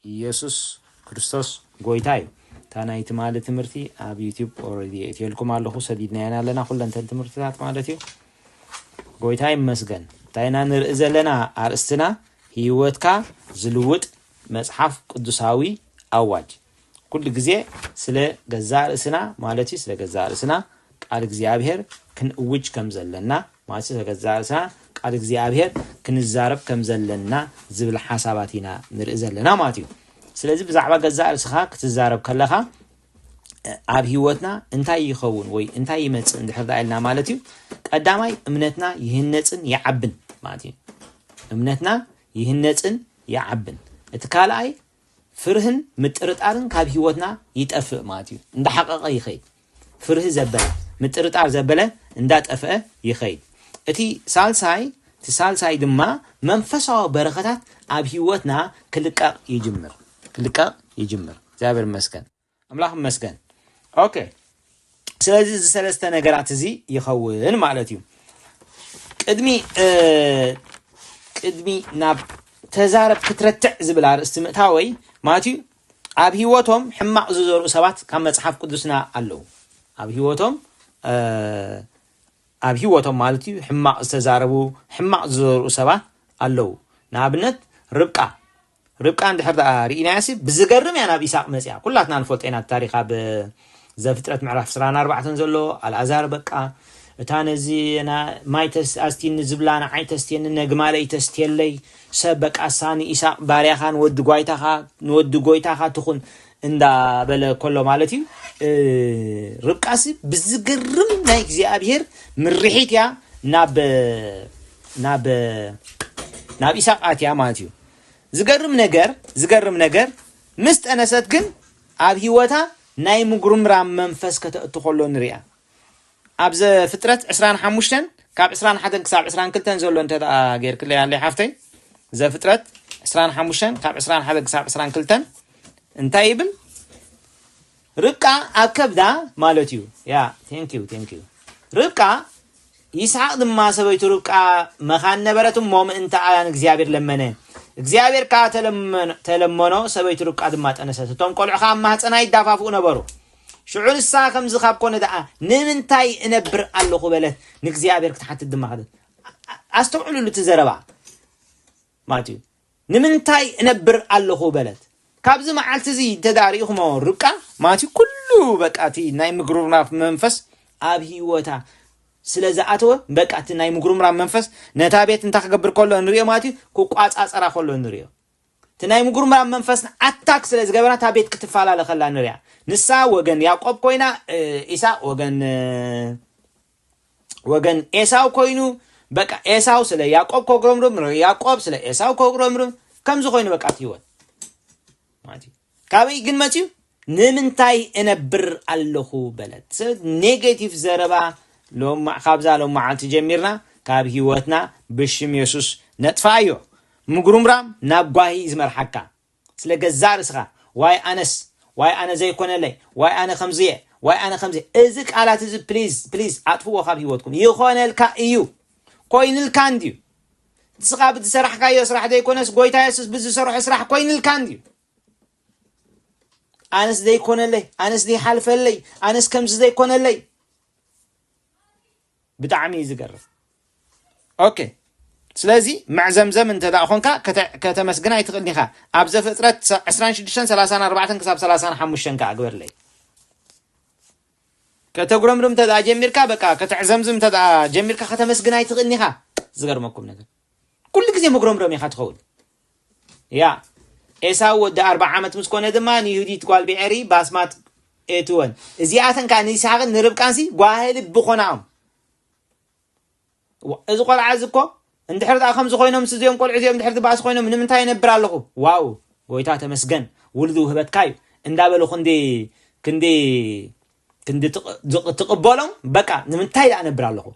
ኢየሱስ ክርስቶስ ጎይታ እዩ። እታ ናይ ትማሊ ትምህርቲ ኣብ ዩቲዩብ ኦልሬዲ የእትየልኩም ኣለኹ፣ ሰዲድናየን ኣለና ኩለንተን ትምህርትታት ማለት እዩ። ጎይታ ይመስገን። እንታይ ኢና ንርኢ ዘለና? ኣርእስትና ህይወትካ ዝልውጥ መጽሓፍ ቅዱሳዊ ኣዋጅ። ኩሉ ግዜ ስለ ገዛእ ርእስና ማለት እዩ፣ ስለ ገዛእ ርእስና ቃል እግዚኣብሔር ክንእውጅ ከም ዘለና ማለት እዩ፣ ስለ ገዛእ ርእስና ቃል እግዚኣብሔር ክንዛረብ ከም ዘለና ዝብል ሓሳባት ኢና ንርኢ ዘለና ማለት እዩ። ስለዚ ብዛዕባ ገዛእ ርእስኻ ክትዛረብ ከለኻ ኣብ ህይወትና እንታይ ይኸውን ወይ እንታይ ይመጽእ እንድሕር ደኣ ኢልና ማለት እዩ፣ ቀዳማይ እምነትና ይህነጽን ይዓብን ማለት እዩ። እምነትና ይህነጽን ይዓብን። እቲ ካልኣይ ፍርህን ምጥርጣርን ካብ ህይወትና ይጠፍእ ማለት እዩ። እንዳሓቀቀ ይኸይድ። ፍርህ ዘበለ፣ ምጥርጣር ዘበለ እንዳጠፍአ ይኸይድ። እቲ ሳልሳይ እቲ ሳልሳይ ድማ መንፈሳዊ በረኸታት ኣብ ህይወትና ክልቀቕ ይጅምር፣ ክልቀቕ ይጅምር። እግዚኣብሔር ይመስገን፣ ኣምላኽ ይመስገን። ኦኬ፣ ስለዚ እዚ ሰለስተ ነገራት እዚ ይኸውን ማለት እዩ። ቅድሚ እ፣ ቅድሚ ናብ ተዛረብ ክትረትዕ ዝብል ኣርእስቲ ምእታወይ ማለት እዩ፣ ኣብ ህይወቶም ሕማቕ ዝዘርኡ ሰባት ካብ መጽሓፍ ቅዱስና ኣለዉ። ኣብ ህይወቶም እ፣ ኣብ ህይወቶም ማለት እዩ ሕማቕ ዝተዛረቡ፣ ሕማቕ ዝዘርኡ ሰባት ኣለዉ። ንኣብነት ርብቃ፣ ርብቃ እንድሕር ደኣ ርኢናያሲ ብዝገርም እያ ናብ ኢሳቅ መጽያ። ኩላትና ንፈልጦ ኢና እቲ ታሪኽ ኣብ ዘፍጥረት ምዕራፍ ዕስራን ኣርባዕተን ዘሎ ኣልኣዛር በቃ እታ ነዚ ና-፣ ማይ ተስ-፣ ኣስቲኒ ዝብላ ንዓይ ተስትየኒ ነግማለይ ተስትየለይ ሰብ በቃ እሳ ንኢሳቅ ባርያኻ ንወዲ ጓይታኻ ንወዲ ጎይታኻ ትኹን እንዳበለ ከሎ ማለት እዩ። እ፣ ርብቃሲ ብዝገርም ናይ እግዚኣብሔር ምርሒት እያ ናብ ናብ ናብ ኢሳቅ ኣትያ ማለት እዩ። ዝገርም ነገር ዝገርም ነገር ምስ ጠነሰት ግን ኣብ ህይወታ ናይ ምጉርምራም መንፈስ ከተእቱ ከሎ ንሪኣ። ኣብ ዘፍጥረት ዕስራን ሓሙሽተን ካብ ዕስራን ሓደን ክሳብ ዕስራን ክልተን ዘሎ እንተ ደኣ ጌርክለይ ኣለይ ሓፍተይ፣ ዘፍጥረት ዕስራን ሓሙሽተን ካብ ዕስራን ሓደን ክሳብ ዕስራን ክልተን እንታይ ይብል? ርብቃ ኣብ ከብዳ ማለት እዩ። ያ፣ thank you፣ thank you። ርብቃ፣ ይስሐቅ ድማ ሰበይቱ ርብቃ መኻን ነበረት እሞ ምእንተ ኣያን እግዚኣብሔር ለመነ። እግዚኣብሔር ከኣ ተለመኖ፣ ተለመኖ፣ ሰበይቱ ርብቃ ድማ ጠነሰት። እቶም ቆልዑ ከኣ ኣብ ማህፀና ይዳፋፍኡ ነበሩ። ሽዑ ንሳ ከምዚ ካብ ኮነ ደኣ ንምንታይ እነብር ኣለኹ በለት፣ ንእግዚኣብሔር ክትሓትት ድማ ከደት። ኣ-፣ ኣ-፣ ኣስተውዕሉሉ እቲ ዘረባ ማለት እዩ። ንምንታይ እነብር ኣለኹ በለት። ካብዚ መዓልቲ እዚ እንተ ደኣ ርኢኹሞ ርብቃ ማለት እዩ፣ ኩሉ በቃ እቲ ናይ ምጉርምራም መንፈስ ኣብ ህይወታ ስለ ዝኣተወ፣ በቃ እቲ ናይ ምጉርምራም መንፈስ ነታ ቤት እንታይ ክገብር ከሎ ንሪኦ ማለት እዩ፣ ክቋጻጸራ ከሎ ንሪኦ። እቲ ናይ ምጉርምራም መንፈስ ኣታክ ስለ ዝገበራ እታ ቤት ክትፈላለ ከላ ንሪኣ። ንሳ ወገን ያዕቆብ ኮይና፣ እ፣ ኢሳቅ ወገን፣ እ፣ ወገን ኤሳው ኮይኑ፣ በቃ ኤሳው ስለ ያዕቆብ ከጉረምርም፣ ያዕቆብ ስለ ኤሳው ከጉረምርም፣ ከምዚ ኮይኑ በቃ እቲ ህይወት ማለት እዩ። ካበይ ግን መፅዩ? ንምንታይ እነብር ኣለኹ በለት። ሰብ ኔጌቲቭ ዘረባ ሎማ-፣ ካብዛ ሎመዓልቲ ጀሚርና ካብ ህይወትና ብሽም የሱስ ነጥፍኣዮ። ምጉርምራም ናብ ጓሂ እዩ ዝመርሓካ። ስለ ገዛእ ርእስኻ ዋይ ኣነስ፣ ዋይ ኣነ ዘይኮነለይ፣ ዋይ ኣነ ከምዚ እየ፣ ዋይ ኣነ ከምዚ እየ። እዚ ቃላት እዚ ፕሊዝ ፕሊዝ ኣጥፍዎ ካብ ህይወትኩም። ይኾነልካ እዩ፣ ኮይንልካ እንድዩ። ንስኻ ብዝሰራሕካዮ ስራሕ ዘይኮነስ ጎይታ የሱስ ብዝሰርሖ ስራሕ ኮይንልካ እንድዩ። ኣነስ ዘይኮነለይ፣ ኣነስ ዘይሓልፈለይ፣ ኣነስ ከምዚ ዘይኮነለይ። ብጣዕሚ እዩ ዝገርም። ኦኬ፣ ስለዚ መዕዘምዘም እንተ ደኣ ኾንካ ከተ-፣ ከተመስግን ኣይትኽእልን ኢኻ። ኣብ ዘፍጥረት ዕስራን ሽዱሽተን ሰላሳን ኣርባዕተን ክሳብ ሰላሳን ሓሙሽተን ከኣ ግበርለይ። ከተጉረምርም እንተ ደኣ ጀሚርካ፣ በቃ ከተዕዘምዝም እንተ ደኣ ጀሚርካ ከተመስግን ኣይትኽእልን ኢኻ። ዝገርመኩም ነገር ኩሉ ግዜ መጉረምረም ኢኻ ትኸውን። ያ ኤሳው ወዲ ኣርብዓ ዓመት ምስ ኮነ ድማ ንይሁዲት ጓል ብዔሪ ባስማት ኤትወን። እዚኣተን ከኣ ንይስሓቅን ንርብቃንሲ ጓሂ ልቢ ኮናኦም። ዋ፣ እዚ ቆልዓ እዚ እኮ እንድሕር ደኣ ከምዚ ኮይኖም፣ ምስ እዚኦም ቆልዑ እዚኦም እንድሕር ድባእሲ ኮይኖም ንምንታይ እነብር ኣለኹ? ዋው፣ ጎይታ ተመስገን፣ ውሉድ ውህበትካ እዩ እንዳበሉ ክንዲ፣ ክንዲ፣ ክንዲ ትቕ-፣ ዝቕ-፣ ትቕበሎም፣ በቃ ንምንታይ ደኣ እነብር ኣለኹ?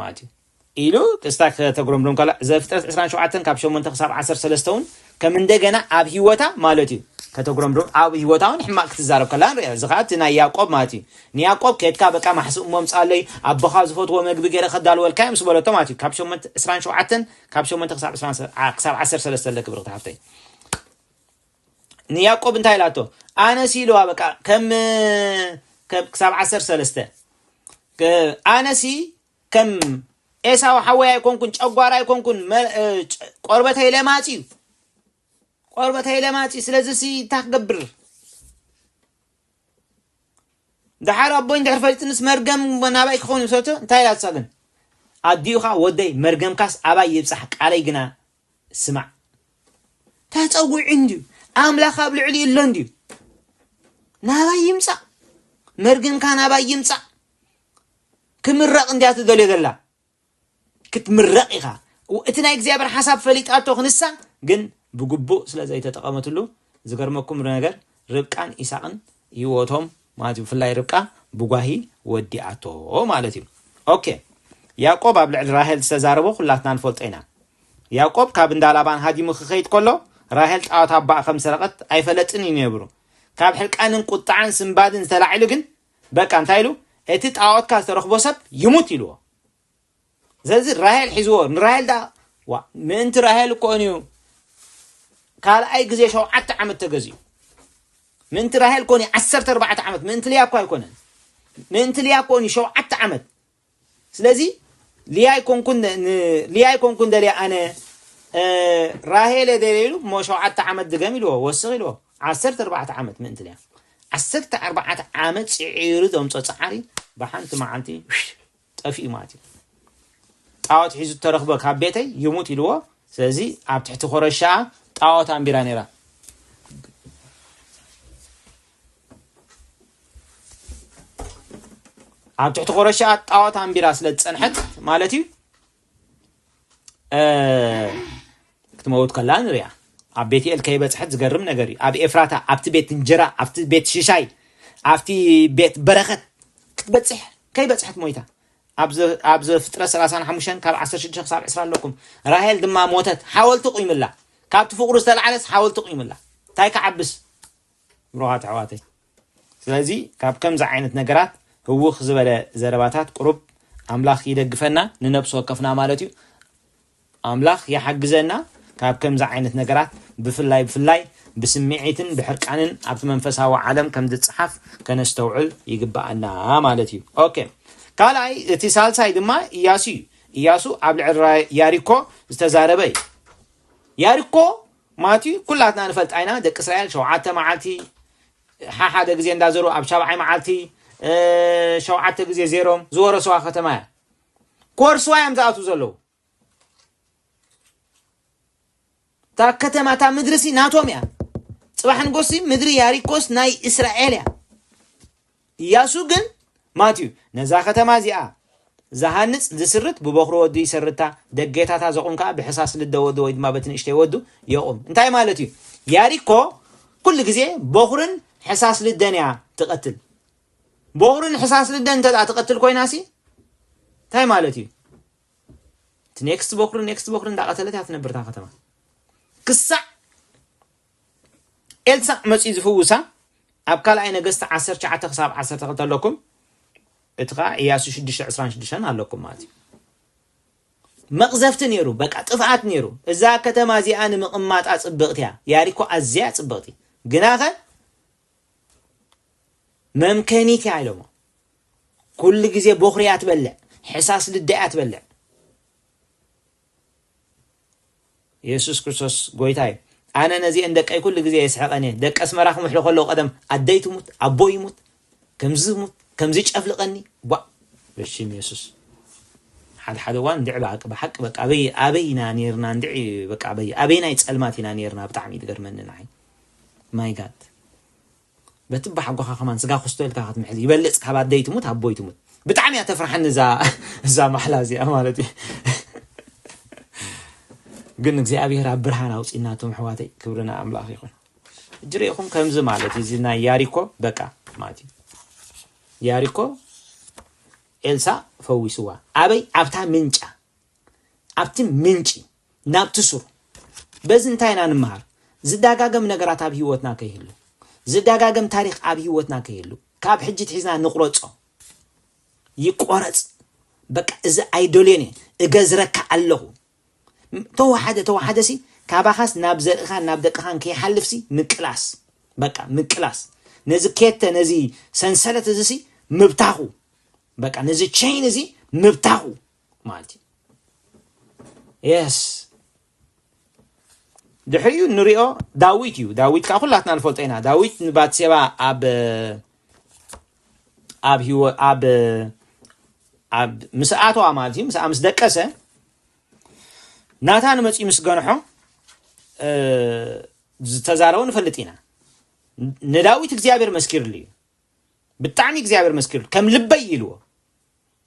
ማለት እዩ ኢሉ ክስታ ከተጉረምርም ከላ ዘፍጥረት ዕስራን ሸውዓተን ካብ ሸሞንተ ክሳብ ዓሰርተ ሰለስተ እውን ከም እንደገና ኣብ ህይወታ ማለት እዩ ከተጉረምርም ኣብ ህይወታ እውን ሕማቅ ክትዛረብ ከላ ንሪኣ። እዚ ከዓ እቲ ናይ ያዕቆብ ማለት እዩ። ንያዕቆብ ከድካ በቃ ማሕስእ እሞ ምፃለይ ኣቦኻ ዝፈትዎ መግቢ ገይረ ከዳልወልካ እዮም ዝበለቶ ማለት እዩ። ካብ ሸሞንተ ዕስራን ሸውዓተን ካብ ሸሞንተ ክሳብ ዕስራን ክሳብ ዓሰርተ ሰለስተ ክብርቲ ሓፍተይ ንያዕቆብ እንታይ ኢላቶ? ኣነሲ ኢልዋ፣ በቃ ከም ከም- ክሳብ ዓሰርተ ሰለስተ፣ ኣነሲ ከም ኤሳው ሓወይ ኣይኮንኩን፣ ጨጓራ ኣይኮንኩን፣ መ- እ፣ ጨ- ቆርበተይ ለማጽ እዩ። ቆርበተይ ለማጽ እዩ። ስለዚ ሲ እንታይ ክገብር? ደሓር ኣቦይ እንድሕር ፈሊጥንስ መርገም ናባይ ክኸውን እዩ ሰብቶ። እንታይ ኢላ እሳ ግን? ኣዲኡኻ ወደይ፣ መርገምካስ ኣባይ ይብጻሕ፣ ቃለይ ግና ስማዕ። ተጸዊዑ እንድዩ። ኣምላኽ ኣብ ልዕሊኡ ኣሎ እንድዩ። ናባይ ይምጻእ። መርገምካ ናባይ ይምጻእ። ክምረቕ እንድያ ትደልዮ ዘላ። ክትምረቕ ኢኻ። እቲ ናይ እግዚኣብሔር ሓሳብ ፈሊጣቶ ክንሳ ግን ብግቡእ ስለ ዘይተጠቐመትሉ፣ ዝገርመኩም ነገር ርብቃን ኢሳቕን ህይወቶም ማለት እዩ፣ ብፍላይ ርብቃ ብጓሂ ወዲኣቶ ማለት እዩ። ኦኬ፣ ያዕቆብ ኣብ ልዕሊ ራሄል ዝተዛረቦ ኩላትና ንፈልጦ ኢና። ያዕቆብ ካብ እንዳ ላባን ሃዲሙ ክኸይድ ከሎ ራሄል ጣዖት ኣባኣ ከም ሰረቐት ኣይፈለጥን እዩ ነይሩ። ካብ ሕርቃንን ቁጥዓን ስንባድን ዝተላዒሉ ግን በቃ እንታይ ኢሉ? እቲ ጣዖትካ ዝተረኽቦ ሰብ ይሙት ኢልዎ። ስለዚ ራሄል ሒዝዎ፣ ንራሄል ዳ ዋ ምእንቲ ራሄል እኮ እዩ ካልኣይ ግዜ ሸውዓተ ዓመት ተገዚኡ። ምእንቲ ራሄል ኮኒ ዓሰርተ ኣርባዕተ ዓመት፣ ምእንቲ ልያ እኮ ኣይኮነን። ምእንቲ ልያ ኮኒ ሸውዓተ ዓመት። ስለዚ ልያ ኣይኮንኩን ን- ልያ ኣይኮንኩን ደልያ ኣነ እ፣ ራሄል ደልያ ኢሉ እሞ ሸውዓተ ዓመት ድገም ኢልዎ፣ ወስኽ ኢልዎ። ዓሰርተ ኣርባዕተ ዓመት ምእንቲ ልያ። ዓሰርተ ኣርባዕተ ዓመት ጽዒሩ ዘምጾ ጻዕሪ ብሓንቲ መዓልቲ ጠፊኡ ማለት እዩ። ጣዖት ሒዙ ተረኽበ ካብ ቤተይ ይሙት ኢልዎ። ስለዚ ኣብ ትሕቲ ኮረሻ ጣዖት ኣንቢራ ነይራ። ኣብ ትሕቲ ኮረሻ ጣዖት ኣንቢራ ስለ ዝጸንሐት ማለት እዩ። እ፣ ክትመውት ከላ ንሪኣ። ኣብ ቤትኤል ከይበጽሐት ዝገርም ነገር እዩ። ኣብ ኤፍራታ፣ ኣብቲ ቤት እንጀራ፣ ኣብቲ ቤት ሽሻይ፣ ኣብቲ ቤት በረኸት ክትበጽሕ ከይበጽሐት ሞይታ። ኣብ ዘ- ኣብ ዘፍጥረት ሰላሳን ሓሙሽተን ካብ ዓሰርተ ሽዱሽተ ክሳብ ዕስራ ኣለኩም። ራሄል ድማ ሞተት፣ ሓወልቲ ቁይምላ። ካብቲ ፍቕሩ ዝተላዕለስ ሓወልቲ ቁይምላ። እንታይ ክዓብስ? ብሩኻት ኣሕዋተይ፣ ስለዚ ካብ ከምዚ ዓይነት ነገራት ህውኽ ዝበለ ዘረባታት ቁሩብ ኣምላኽ ይደግፈና፣ ንነብሲ ወከፍና ማለት እዩ። ኣምላኽ ይሓግዘና። ካብ ከምዚ ዓይነት ነገራት ብፍላይ ብፍላይ ብስምዒትን ብሕርቃንን ኣብቲ መንፈሳዊ ዓለም ከም ዝጸሓፍ ከነስተውዕል ይግብኣና ማለት እዩ። ኦኬ፣ ካልኣይ እቲ ሳልሳይ ድማ ኢያሱ እዩ። ኢያሱ ኣብ ልዕሊ ራ- ያሪኮ ዝተዛረበ እዩ። ያሪኮ ማለት እዩ ኩላትና ንፈልጣ ኢና። ደቂ እስራኤል ሸውዓተ መዓልቲ ሓሓደ ግዜ እንዳዘሩ ኣብ ሻብዓይ መዓልቲ እ፣ ሸውዓተ ግዜ ዜሮም ዝወረስዋ ከተማ እያ። ኮርስዋ እዮም ዝኣትዉ ዘለዉ። እታ ከተማ እታ ምድሪ ሲ ናቶም እያ። ጽባሕ ንጎሲ ምድሪ ያሪኮስ ናይ እስራኤል እያ። ኢያሱ ግን ማትዩ ነዛ ከተማ እዚኣ ዝሃንጽ ዝስርት ብበኹሪ ወዱ ይሰርታ፣ ደጌታታ ዘቑም ከኣ ብሕሳስ ልደ ወዱ ወይ ድማ በቲ ንእሽተይ ወዱ የቑም። እንታይ ማለት እዩ? ያሪኮ ኩሉ ግዜ በኹርን ሕሳስ ልደን እያ ትቐትል። በኹርን ሕሳስ ልደን እንተ ደኣ ትቐትል ኮይና ሲ እንታይ ማለት እዩ? እቲ ኔክስት በኹሪ ኔክስት በኹሪ እንዳቐተለት እያ ትነብር እታ ከተማ። ክሳዕ ኤልሳዕ መጺኡ ዝፍውሳ ኣብ ካልኣይ ነገስቲ ዓሰርተ ትሽዓተ ክሳብ ዓሰርተ ክልተ ኣለኩም። እቲ ኸዓ ኢያሱ ሽዱሽተ ዕስራን ሽዱሽተን ኣለኩም ማለት እዩ። መቕዘፍቲ ነይሩ፣ በቃ ጥፍኣት ነይሩ። እዛ ከተማ እዚኣ ንምቕማጣ ጽብቕቲ እያ። ያሪኮ ኣዝያ ጽብቕቲ። ግናኸ መምከኒት እያ ኢሎሞ። ኩሉ ግዜ ቦኽሪ እያ ትበልዕ፣ ሕሳስ ልደ እያ ትበልዕ። የሱስ ክርስቶስ ጎይታ እዩ። ኣነ ነዚአን ደቀይ ኩሉ ግዜ የስሕቐን እየ። ደቂ ኣስመራ ክምሕሉ ከለዉ ቀደም ኣደይ ትሙት፣ ኣቦይ ይሙት፣ ከምዚ ይሙት፣ ከምዚ ጨፍልቐኒ። ቧ! በሽም የሱስ። ሓደ ሓደ እዋን እንድዒ ብሓቂ፣ ብሓቂ በቃ ኣበይ፣ ኣበይ ኢና ኔርና እንድዒ በቃ ኣበይ፣ ኣበይናይ ጸልማት ኢና ኔርና ብጣዕሚ እዩ ዝገርመኒ ንዓይ። ማይ ጋድ። በቲ ባሕጎኻ ከማን ስጋ ክስቶ ኢልካ ክትምሕዝ ይበልጽ ካብ ኣደይ ትሙት ኣቦይ ትሙት። ብጣዕሚ እያ ተፍርሓኒ እዛ፣ እዛ ማሕላ እዚኣ ማለት እዩ። ግን እግዚኣብሔር ኣብ ብርሃን ኣውጺእናቶም ኣሕዋተይ፣ ክብሪ ንኣምላኽ ይኹን። ሕጂ ርኢኹም ከምዚ ማለት እዩ፣ እዚ ናይ ያሪኮ በቃ ማለት እዩ። ያሪኮ ኤልሳ ፈዊስዋ። ኣበይ? ኣብታ ምንጫ፣ ኣብቲ ምንጪ፣ ናብቲ ሱር። በዚ እንታይ ኢና ንምሃር? ዝዳጋገም ነገራት ኣብ ህይወትና ከይህሉ፣ ዝዳጋገም ታሪኽ ኣብ ህይወትና ከይህሉ፣ ካብ ሕጂ ትሒዝና ንቑረጾ፣ ይቆረጽ። በቃ እዚ ኣይደልዮን እየ፣ እገዝረካ ኣለኹ። ተዋሓደ፣ ተዋሓደ ሲ ካባኻስ ናብ ዘርእኻን ናብ ደቅኻን ከይሓልፍሲ ምቅላስ፣ በቃ ምቅላስ። ነዚ ኬተ፣ ነዚ ሰንሰለት እዚሲ ምብታኹ፣ በቃ ነዚ ቸይን እዚ ምብታኹ ማለት እዩ። የስ፣ ድሕሪኡ ንሪኦ ዳዊት እዩ። ዳዊት ከዓ ኩላትና ንፈልጦ ኢና። ዳዊት ንባትሴባ ኣብ ኣብ ህይወ ኣብ ኣብ ምስ ኣተዋ ማለት እዩ፣ ምስኣ ምስ ደቀሰ፣ ናታን መፂኡ ምስ ገንሖ ዝተዛረቦ ንፈልጥ ኢና። ንዳዊት እግዚኣብሔር መስኪርሉ እዩ። ብጣዕሚ እግዚኣብሔር መስኪርሉ፣ ከም ልበይ ኢልዎ።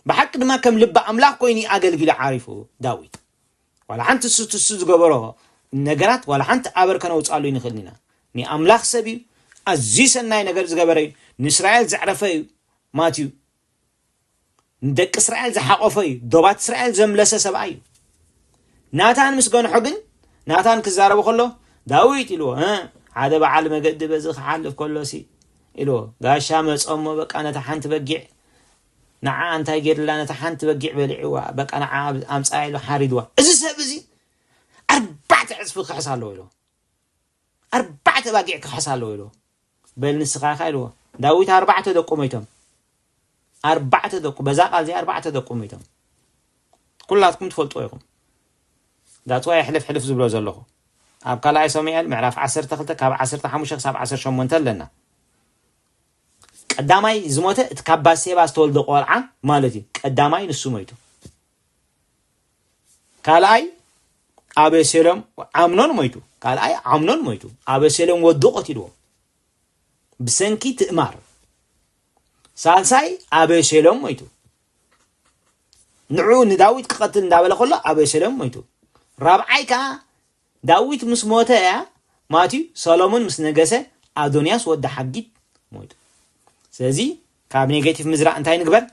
ብሓቂ ድማ ከም ልቢ ኣምላኽ ኮይኑ ኣገልጊሉ ዓሪፉ ዳዊት። ዋላ ሓንቲ እሱ ትሱ ዝገበሮ ነገራት ዋላ ሓንቲ ኣበር ከነውፃሉ ይንኽእል ኢና። ንኣምላኽ ሰብ እዩ። ኣዝዩ ሰናይ ነገር ዝገበረ እዩ። ንእስራኤል ዘዕረፈ እዩ። ማትዩ ንደቂ እስራኤል ዝሓቆፈ እዩ። ዶባት እስራኤል ዘምለሰ ሰብኣይ እዩ። ናታን ምስ ገንሖ ግን፣ ናታን ክዛረቡ ከሎ፣ "ዳዊት" ኢልዎ፣ "እ፣ ሓደ በዓል መገዲ በዚ ክሓልፍ ከሎሲ" ኢልዎ፣ "ጋሻ መጾሞ በቃ ነታ ሓንቲ በጊዕ ንዓ እንታይ ገይርላ ነታ ሓንቲ በጊዕ በሊዕዋ በቃ ንዓ ኣብ-፣ ኣምጻ" ኢሉ ሓሪድዋ። እዚ ሰብ እዚ ኣርባዕተ ዕጽፊ ክሕስ ኣለዎ ኢልዎ። ኣርባዕተ ባጊዕ ክሕስ ኣለዎ ኢልዎ። በል ንስኻ ኢኻ ኢልዎ። ዳዊት ኣርባዕተ ደቁ ሞይቶም። ኣርባዕተ ደቁ፣ በዛ ቃል እዚኣ ኣርባዕተ ደቁ ሞይቶም። ኩላትኩም ትፈልጥዎ ኢኹም። That's why ሕልፍ ሕልፍ ዝብሎ ዘለኹ። ኣብ ካልኣይ ሳሙኤል ምዕራፍ ዓሰርተ ክልተ ካብ ዓሰርተ ሓሙሽተ ክሳብ ዓሰርተ ሸሞንተ ኣለና። ቀዳማይ ዝሞተ እቲ ካብ ባሴባ ዝተወልደ ቆልዓ ማለት እዩ። ቀዳማይ ንሱ ሞይቱ። ካልኣይ ኣቤሴሎም፣ ዓምኖን ሞይቱ። ካልኣይ ዓምኖን ሞይቱ። ኣቤሴሎም ወዱ ቀቲልዎ ብሰንኪ ትእማር። ሳልሳይ ኣቤሴሎም ሞይቱ። ንዑ ንዳዊት ክቐትል እንዳበለ ከሎ ኣቤሴሎም ሞይቱ። ራብዓይ ከዓ ዳዊት ምስ ሞተ እያ ማትዩ፣ ሰሎሞን ምስ ነገሰ ኣዶንያስ ወዲ ሓጊት ሞይቱ። ስለዚ ካብ ኔጌቲቭ ምዝራእ እንታይ ንግበር?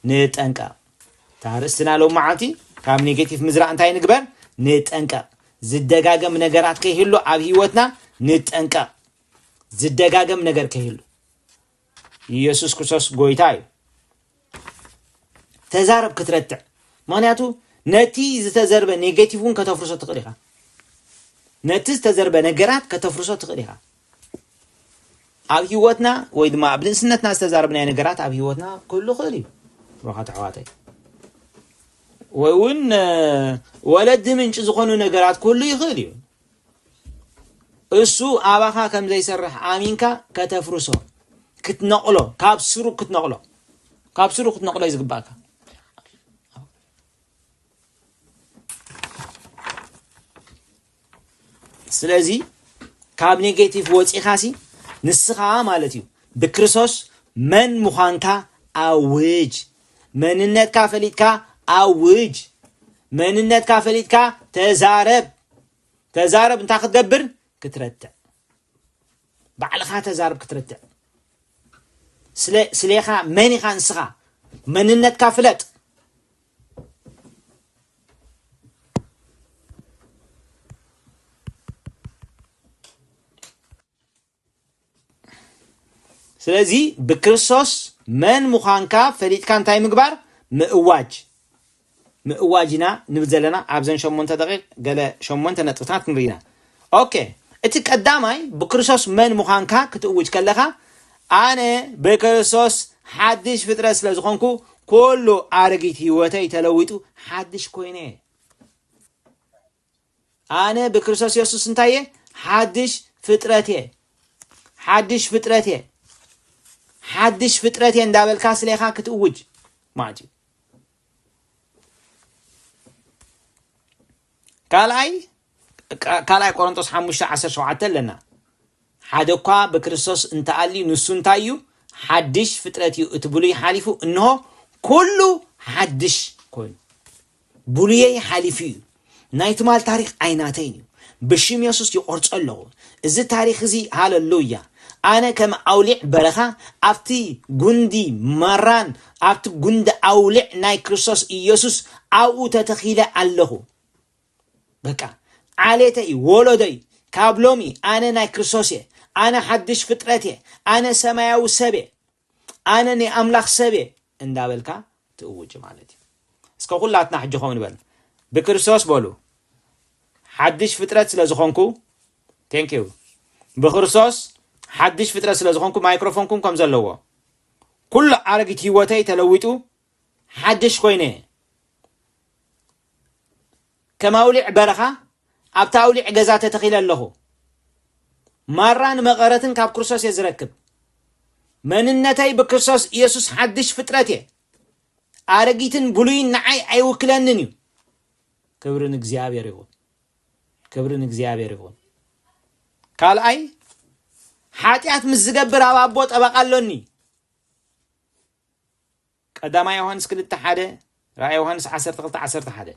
ንጠንቀቕ። እታ ርእስትና ሎም መዓልቲ ካብ ኔጌቲቭ ምዝራእ እንታይ ንግበር? ንጠንቀቕ። ዝደጋገም ነገራት ከይህሉ ኣብ ህይወትና ንጠንቀቕ። ዝደጋገም ነገር ከይህሉ። ኢየሱስ ክርስቶስ ጎይታ እዩ። ተዛረብ ክትረትዕ። ምኽንያቱ ነቲ ዝተዘርበ ኔጌቲቭ እውን ከተፍርሶ ትኽእል ኢኻ። ነቲ ዝተዘርበ ነገራት ከተፍርሶ ትኽእል ኢኻ። ኣብ ህይወትና ወይ ድማ ኣብ ንእስነትና ዝተዛረብናዮ ነገራት ኣብ ህይወትና ክህሉ ይኽእል እዩ። ብሩኻት ኣሕዋተይ። ወይ እውን፣ እ፣ ወለዲ ምንጪ ዝኾኑ ነገራት ክህሉ ይኽእል እዩ። እሱ ኣባኻ ከም ዘይሰርሕ ኣሚንካ ከተፍርሶ፣ ክትነቕሎ፣ ካብ ስሩ ክትነቕሎ፣ ካብ ስሩ ክትነቕሎ እዩ ዝግባእካ። ስለዚ ካብ ኔጌቲቭ ወፂኻሲ ንስኻ ማለት እዩ ብክርስቶስ መን ምዃንካ ኣውጅ። መንነትካ ፈሊጥካ ኣውጅ። መንነትካ ፈሊጥካ ተዛረብ። ተዛረብ እንታይ ክትገብር? ክትረትዕ። ባዕልኻ ተዛረብ ክትረትዕ። ስለ-፣ ስሌኻ መን ኢኻ ንስኻ? መንነትካ ፍለጥ። ስለዚ ብክርስቶስ መን ምዃንካ ፈሊጥካ እንታይ ምግባር? ምእዋጅ። ምእዋጅ ኢና ንብል ዘለና። ኣብዘን ሸሞንተ ደቂቕ ገለ ሸሞንተ ነጥብታት ንርኢ ኢና። ኦኬ፣ እቲ ቀዳማይ ብክርስቶስ መን ምዃንካ ክትእውጅ ከለኻ፣ ኣነ ብክርስቶስ ሓድሽ ፍጥረት ስለ ዝኾንኩ፣ ኩሉ ኣረጊት ህይወተይ ተለዊጡ ሓድሽ ኮይነ። ኣነ ብክርስቶስ የሱስ እንታይ እየ? ሓድሽ ፍጥረት እየ። ሓድሽ ፍጥረት እየ። ሓድሽ ፍጥረት እየ እንዳበልካ ስሌኻ ክትእውጅ ማለት እዩ። ካልኣይ፣ ካ-፣ ካልኣይ ቆሮንቶስ ሓሙሽተ ዓሰርተ ሸውዓተ ኣለና። ሓደ እኳ ብክርስቶስ እንተኣልዩ ንሱ እንታይ እዩ? ሓድሽ ፍጥረት እዩ። እቲ ብሉይ ሓሊፉ፣ እንሆ ኩሉ ሓድሽ ኮይኑ። ብሉየይ ሓሊፉ እዩ። ናይ ትማል ታሪኽ ኣይናተይን እዩ። ብሽም የሱስ ይቆርጾ ኣለኹ። እዚ ታሪኽ እዚ፣ ሃለሉያ። ኣነ ከም ኣውሊዕ በረኻ ኣብቲ ጉንዲ ማራን ኣብቲ ጉንዲ ኣውሊዕ ናይ ክርስቶስ ኢየሱስ ኣብኡ ተተኺለ ኣለኹ። በቃ ዓሌተይ፣ ወለዶይ፣ ካብ ሎሚ ኣነ ናይ ክርስቶስ እየ፣ ኣነ ሓድሽ ፍጥረት እየ፣ ኣነ ሰማያዊ ሰብ እየ፣ ኣነ ናይ ኣምላኽ ሰብ እየ እንዳበልካ ትእውጅ ማለት እዩ። እስከ ኩላትና ሕጂ ከምኡ ንበል። ብክርስቶስ በሉ፣ ሓድሽ ፍጥረት ስለ ዝኾንኩ፣ thank you፣ ብክርስቶስ ሓድሽ ፍጥረት ስለ ዝኾንኩ፣ ማይክሮፎንኩም ከም ዘለዎ፣ ኩሉ ኣረጊት ህይወተይ ተለዊጡ ሓድሽ ኮይነ እየ። ከም ኣውሊዕ በረኻ ኣብታ ኣውሊዕ ገዛ ተተኺለ ኣለኹ። ማራን መቐረትን ካብ ክርስቶስ እየ ዝረክብ። መንነተይ ብክርስቶስ ኢየሱስ ሓድሽ ፍጥረት እየ። ኣረጊትን ብሉይን ንዓይ ኣይውክለንን እዩ። ክብሪ ንእግዚኣብሔር ይኹን። ክብሪ ንእግዚኣብሔር ይኹን። ካልኣይ፣ ሓጢኣት ምስ ዝገብር ኣብ ኣቦ ጠበቃ ኣሎኒ። ቀዳማይ ዮሃንስ ክልተ ሓደ፣ ራእይ ዮሃንስ ዓሰርተ ክልተ ዓሰርተ ሓደ።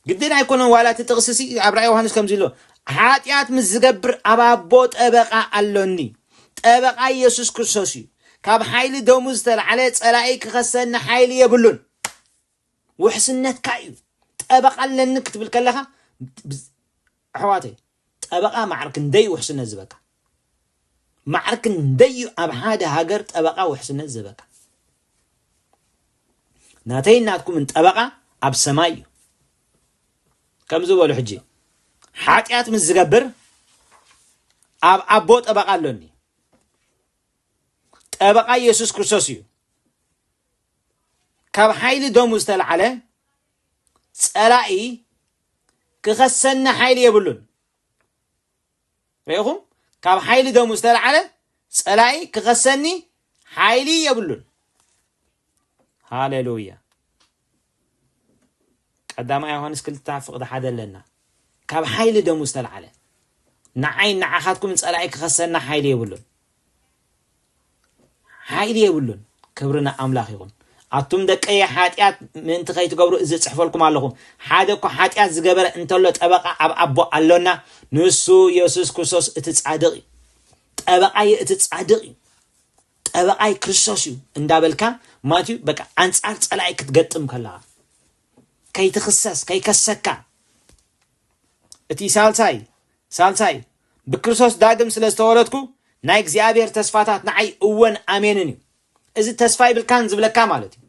ግድን ኣይኮነን፣ ዋላ እቲ ጥቕሲ ሲ ኣብ ራእይ ዮሃንስ ከምዚ ኣሎ፣ ሓጢኣት ምስ ዝገብር ኣብ ኣቦ ጠበቃ ኣሎኒ። ጠበቃ ኢየሱስ ክርስቶስ እዩ። ካብ ሓይሊ ደሙ ዝተላዕለ ጸላኢ ክኸሰኒ ሓይሊ የብሉን። ውሕስነትካ እዩ። ጠበቃ ኣለኒ ክትብል ከለኻ፣ ብዝ-፣ ኣሕዋተይ፣ ጠበቃ ማዕረ ክንደይ ውሕስነት ዝበካ? ማዕረ ክንደይ ኣብ ሓደ ሃገር ጠበቃ ውሕስነት ዝበካ? ናተይን ናትኩምን ጠበቃ ኣብ ሰማይ እዩ። ከምዚ በሉ ሕጂ፣ ሓጢኣት ምስ ዝገብር ኣብ ኣቦ ጠበቃ ኣሎኒ። ጠበቃ ኢየሱስ ክርስቶስ እዩ። ካብ ሓይሊ ደሙ ዝተላዕለ ጸላኢ ክኸሰኒ ሓይሊ የብሉን። ርኢኹም? ካብ ሓይሊ ደሙ ዝተላዕለ ጸላኢ ክኸሰኒ ሓይሊ የብሉን። ሃሌሉያ። ቀዳማይ ዮሃንስ ክልተ ፍቕዲ ሓደ ኣለና። ካብ ሓይሊ ደሙ ዝተላዕለ ንዓይ ንዓኻትኩም ጸላኢ ክኸሰና ሓይሊ የብሉን። ሓይሊ የብሉን። ክብሪ ንኣምላኽ ይኹን። ኣቱም ደቀየ፣ ሓጢኣት ምእንቲ ከይትገብሩ እዚ እጽሕፈልኩም ኣለኹ። ሓደ እኮ ሓጢኣት ዝገበረ እንተሎ ጠበቃ ኣብ ኣቦ ኣሎና፣ ንሱ የሱስ ክርስቶስ እቲ ጻድቕ እዩ። ጠበቃየ እቲ ጻድቕ እዩ። ጠበቃይ ክርስቶስ እዩ እንዳበልካ፣ ማለት እዩ፣ በቃ ኣንጻር ጸላኢ ክትገጥም ከለኻ፣ ከይትኽሰስ፣ ከይከሰካ። እቲ ሳልሳይ፣ ሳልሳይ፣ ብክርስቶስ ዳግም ስለ ዝተወለድኩ ናይ እግዚኣብሔር ተስፋታት ንዓይ እወን ኣሜንን እዩ። እዚ ተስፋ ይብልካን ዝብለካ ማለት እዩ።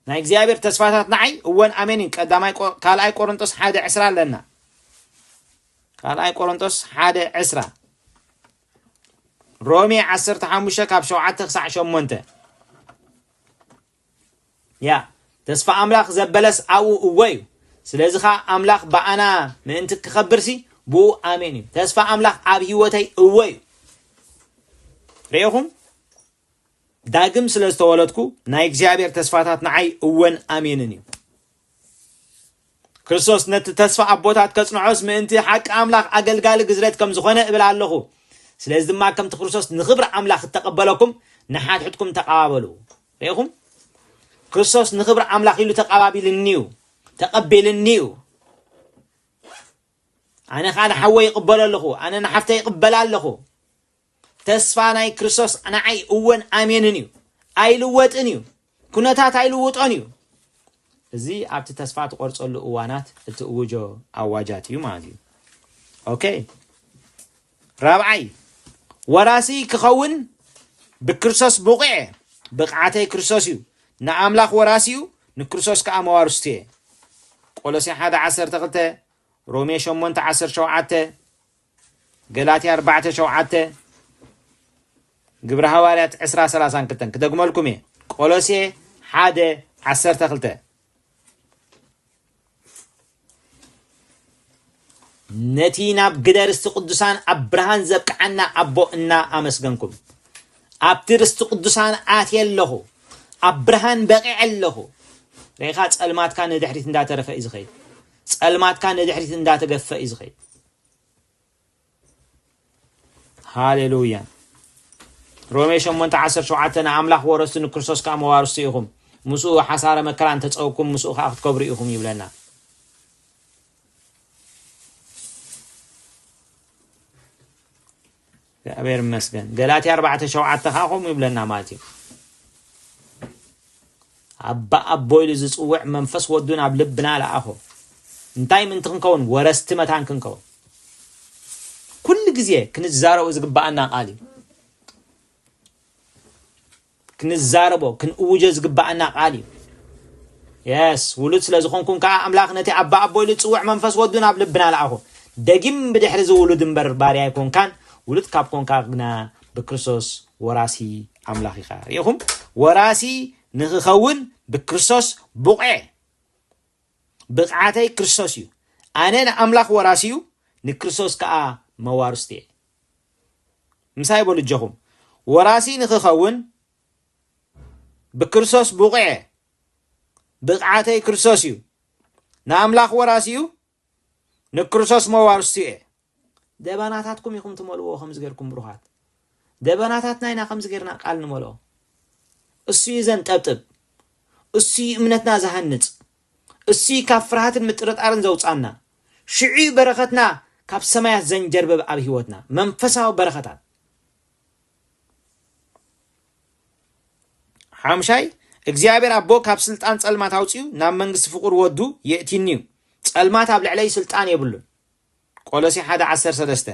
ናይ እግዚኣብሔር ተስፋታት ንዓይ እወን ኣሜን እዩ። ቀዳማይ ቆ-፣ ካልኣይ ቆሮንጦስ ሓደ ዕስራ ኣለና። ካልኣይ ቆሮንጦስ ሓደ ዕስራ። ሮሜ ዓሰርተ ሓሙሽተ ካብ ሸውዓተ ክሳዕ ሸሞንተ። ያ፣ ተስፋ ኣምላኽ ዘበለስ ኣብኡ እወ እዩ። ስለዚ ኸኣ ኣምላኽ ብኣና ምእንቲ ክኸብርሲ ብኡ ኣሜን እዩ። ተስፋ ኣምላኽ ኣብ ህይወተይ እወ እዩ። ርኢኹም? ዳግም ስለ ዝተወለድኩ ናይ እግዚኣብሔር ተስፋታት ንዓይ እወን ኣሜንን እዩ። ክርስቶስ ነቲ ተስፋ ኣቦታት ከጽንዖስ ምእንቲ ሓቂ ኣምላኽ ኣገልጋሊ ግዝረት ከም ዝኾነ እብል ኣለኹ። ስለዚ ድማ ከምቲ ክርስቶስ ንኽብሪ ኣምላኽ እተቐበለኩም ንሓድሕድኩም ተቐባበሉ። ርኢኹም? ክርስቶስ ንኽብሪ ኣምላኽ ኢሉ ተቐባቢልኒ እዩ፣ ተቐቢልኒ እዩ። ኣነ ኸኣ ንሓወይ ይቕበሎ ኣለኹ፣ ኣነ ንሓፍተይ ይቕበላ ኣለኹ። ተስፋ ናይ ክርስቶስ ንዓይ እወን ኣሜንን እዩ። ኣይልወጥን እዩ። ኩነታት ኣይልውጦን እዩ። እዚ ኣብቲ ተስፋ ትቖርጸሉ እዋናት እትእውጆ ኣዋጃት እዩ ማለት እዩ። ኦኬ። ራብዓይ፣ ወራሲ ክኸውን ብክርስቶስ ብቑዕ እየ። ብቕዓተይ ክርስቶስ እዩ። ንኣምላኽ ወራሲ እዩ፣ ንክርስቶስ ከኣ መዋርስቱ እየ። ቆሎሴ ሓደ ዓሰርተ ክልተ፣ ሮሜ ሸሞንተ ዓሰርተ ሸውዓተ፣ ገላትያ ኣርባዕተ ሸውዓተ፣ ግብሪ ሃዋርያት ዕስራ ሰላሳን ክልተን። ክደግመልኩም እየ። ቆሎሴ ሓደ ዓሰርተ ክልተ። ነቲ ናብ ግደ ርስቲ ቅዱሳን ኣብ ብርሃን ዘብቅዓና ኣቦ እናኣመስገንኩም፣ ኣብቲ ርስቲ ቅዱሳን ኣትየ ኣለኹ፣ ኣብ ብርሃን በቒዐ ኣለኹ። ርኢኻ፣ ጸልማትካ ንድሕሪት እንዳተረፈ እዩ ዝኸይድ። ጸልማትካ ንድሕሪት እንዳተገፈ እዩ ዝኸይድ። ሃሌሉያ። ሮሜ ሸሞንተ ዓሰርተ ሸውዓተ፣ ንኣምላኽ ወረስቲ ንክርስቶስ ከኣ መዋርስቲ ኢኹም፣ ምስኡ ሓሳረ መከራ እንተጸውኩም ምስኡ ከኣ ክትከብሩ ኢኹም ይብለና። እግዚኣብሔር ይመስገን። ገላትያ ኣርባዕተ ሸውዓተ ከኣ ከምኡ ይብለና ማለት እዩ። ኣባ ኣቦ ኢሉ ዝጽውዕ መንፈስ ወዱ ናብ ልብና ለኣኾ። እንታይ ምእንቲ ክንከውን? ወረስቲ መታን ክንከውን። ኩሉ ግዜ ክንዛረቦ ዝግባኣና ቃል እዩ። ክንዛረቦ፣ ክንእውጆ ዝግባኣና ቃል እዩ። የስ፣ ውሉድ ስለ ዝኾንኩም ከዓ ኣምላኽ ነቲ ኣባ ኣቦ ኢሉ ዝጽውዕ መንፈስ ወዱ ናብ ልብና ለኣኹ። ደጊም ብድሕሪ እዚ ውሉድ እምበር ባርያ ኣይኮንካን፣ ውሉድ ካብ ኮንካ ግና ብክርስቶስ ወራሲ ኣምላኽ ኢኻ። ርኢኹም? ወራሲ ንኽኸውን ብክርስቶስ ብቑዕ። ብቕዓተይ ክርስቶስ እዩ። ኣነ ንኣምላኽ ወራሲ እዩ፣ ንክርስቶስ ከዓ መዋርስቲ እየ። ምሳይ በሉ እጆኹም። ወራሲ ንኽኸውን ብክርስቶስ ብቑዕ እየ። ብቕዓተይ ክርስቶስ እዩ። ንኣምላኽ ወራሲ እዩ፣ ንክርስቶስ መዋርስቲ እየ። ደበናታትኩም ኢኹም ትመልዎ ከምዚ ጌርኩም ብሩኻት። ደበናታትና ኢና ከምዚ ጌርና ቃል ንመልኦ። እሱ እዩ ዘንጠብጥብ። እሱ እዩ እምነትና ዝሃንጽ። እሱ እዩ ካብ ፍርሃትን ምጥርጣርን ዘውጻና። ሽዑ እዩ በረኸትና ካብ ሰማያት ዘንጀርብብ ኣብ ህይወትና። መንፈሳዊ በረኸታት። ሓምሻይ፣ እግዚኣብሔር ኣቦ ካብ ስልጣን ጸልማት ኣውጺኡ ናብ መንግስቲ ፍቁር ወዱ የእቲኒ እዩ። ጸልማት ኣብ ልዕለይ ስልጣን የብሉን። ቆሎሴ ሓደ ዓሰርተ ሰለስተ።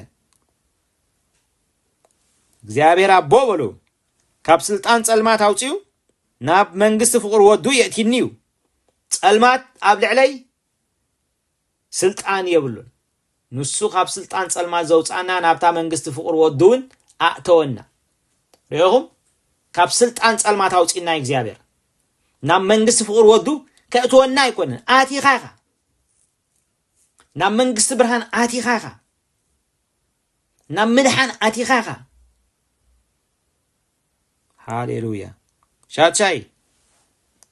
እግዚኣብሔር ኣቦ በሉ፣ ካብ ስልጣን ጸልማት ኣውጺኡ ናብ መንግስቲ ፍቁር ወዱ የእቲኒ እዩ። ጸልማት ኣብ ልዕለይ ስልጣን የብሉን። ንሱ ካብ ስልጣን ጸልማት ዘውጻና፣ ናብታ መንግስቲ ፍቁር ወዱ እውን ኣእተወና። ርኢኹም? ካብ ስልጣን ጸልማት ኣውጺና እግዚኣብሔር። ናብ መንግስቲ ፍቁር ወዱ ከእትወና ኣይኮነን። ኣቲኻ ኢኻ። ናብ መንግስቲ ብርሃን ኣቲኻ ኢኻ። ናብ ምድሓን ኣቲኻ ኢኻ። ሃሌሉያ። ሻድሻይ፣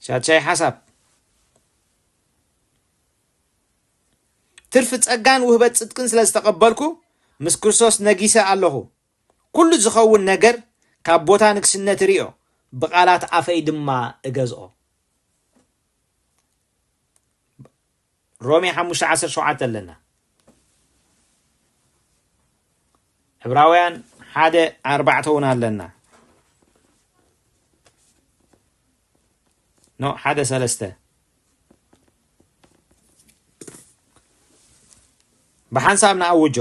ሻድሻይ ሓሳብ፣ ትርፊ ጸጋን ውህበት ጽድቅን ስለ ዝተቐበልኩ፣ ምስ ክርስቶስ ነጊሰ ኣለኹ። ኩሉ ዝኸውን ነገር ካብ ቦታ ንግስነት ርእዮ፣ ብቓላት ኣፈይ ድማ እገዝኦ። ሮሜ ሓሙሽተ ዓሰርተ ሸውዓተ ኣለና። ዕብራውያን ሓደ ኣርባዕተ እውን ኣለና። ኖ፣ ሓደ ሰለስተ። ብሓንሳብ ንኣውጆ።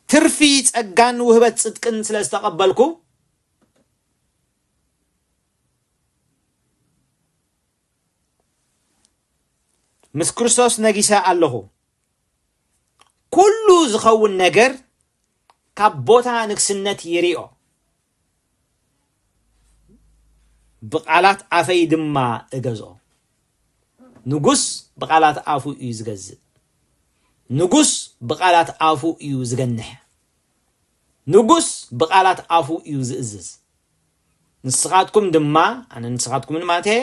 ትርፊ ጸጋን ውህበት ጽድቅን ስለ ዝተቐበልኩ፣ ምስ ክርስቶስ ነጊሰ ኣለኹ። ኩሉ ዝኸውን ነገር ካብ ቦታ ንግስነት ይርኦ፣ ብቓላት ኣፈይ ድማ እገዝኦ። ንጉስ ብቓላት ኣፉ እዩ ዝገዝእ። ንጉስ ብቓላት ኣፉ እዩ ዝገንሕ። ንጉስ ብቓላት ኣፉ እዩ ዝእዝዝ። ንስኻትኩም ድማ፣ ኣነ ንስኻትኩምን ማለት እየ፣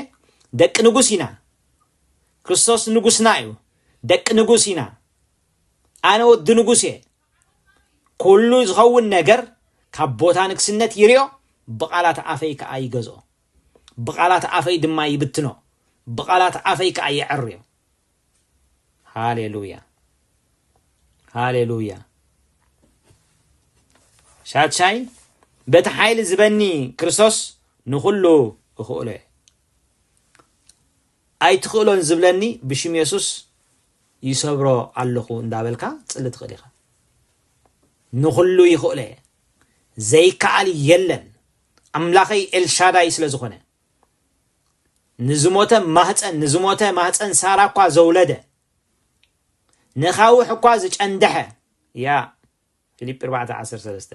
ደቂ ንጉስ ኢና። ክርስቶስ ንጉስና እዩ። ደቂ ንጉስ ኢና። ኣነ ወዲ ንጉስ እየ። ኩሉ ዝኸውን ነገር ካብ ቦታ ንግስነት ይርኦ፣ ብቓላት ኣፈይ ከኣ ይገዝኦ። ብቓላት ኣፈይ ድማ ይብትኖ። ብቓላት ኣፈይ ከኣ የዐርዮ። ሃሌሉያ፣ ሃሌሉያ። ሻድሻይ፣ በቲ ሓይሊ ዝበኒ ክርስቶስ ንኹሉ እኽእሎ እየ። ኣይትኽእሎን ዝብለኒ ብሽም የሱስ ይሰብሮ ኣለኹ እንዳበልካ ጽሊ ትኽእል ኢኻ። ንኹሉ ይኽእሎ እየ። ዘይከኣል የለን። ኣምላኸይ ኤልሻዳይ ስለ ዝኾነ፣ ንዝሞተ ማህፀን፣ ንዝሞተ ማህፀን ሳራ እኳ ዘውለደ፣ ነኻውሕ እኳ ዝጨንደሐ፣ ያ፣ ፊልጲ ኣርባዕተ ዓሰርተ ሰለስተ።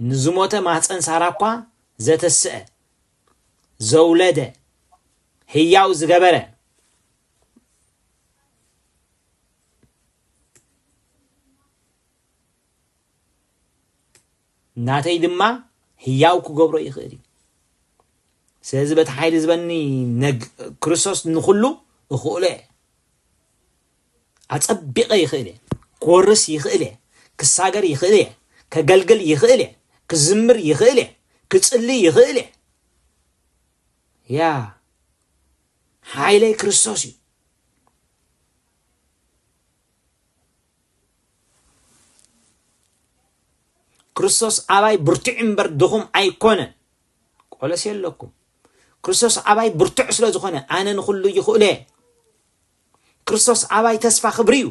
ንዝሞተ ማህፀን ሳራ እኳ ዘተስአ፣ ዘውለደ፣ ህያው ዝገበረ፣ ናተይ ድማ ህያው ክገብሮ ይኽእል እዩ። ስለዚ በቲ ሓይሊ ዝበኒ ነግ-፣ ክርስቶስ ንኹሉ እኽእሎ እየ። ኣጸቢቐ ይኽእል እየ። ክወርስ ይኽእል እየ። ክሳገር ይኽእል እየ። ከገልግል ይኽእል እየ። ክዝምር ይኽእል እየ። ክጽሊ ይኽእል እየ። ያ፣ ሓይለይ ክርስቶስ እዩ። ክርስቶስ ኣባይ ብርቱዕ እምበር ድኹም ኣይኮነን። ቆለሴ ኣለኩም። ክርስቶስ ኣባይ ብርቱዕ ስለ ዝኾነ ኣነ ንኹሉ ይኽእሎ እየ። ክርስቶስ ኣባይ ተስፋ ክብሪ እዩ።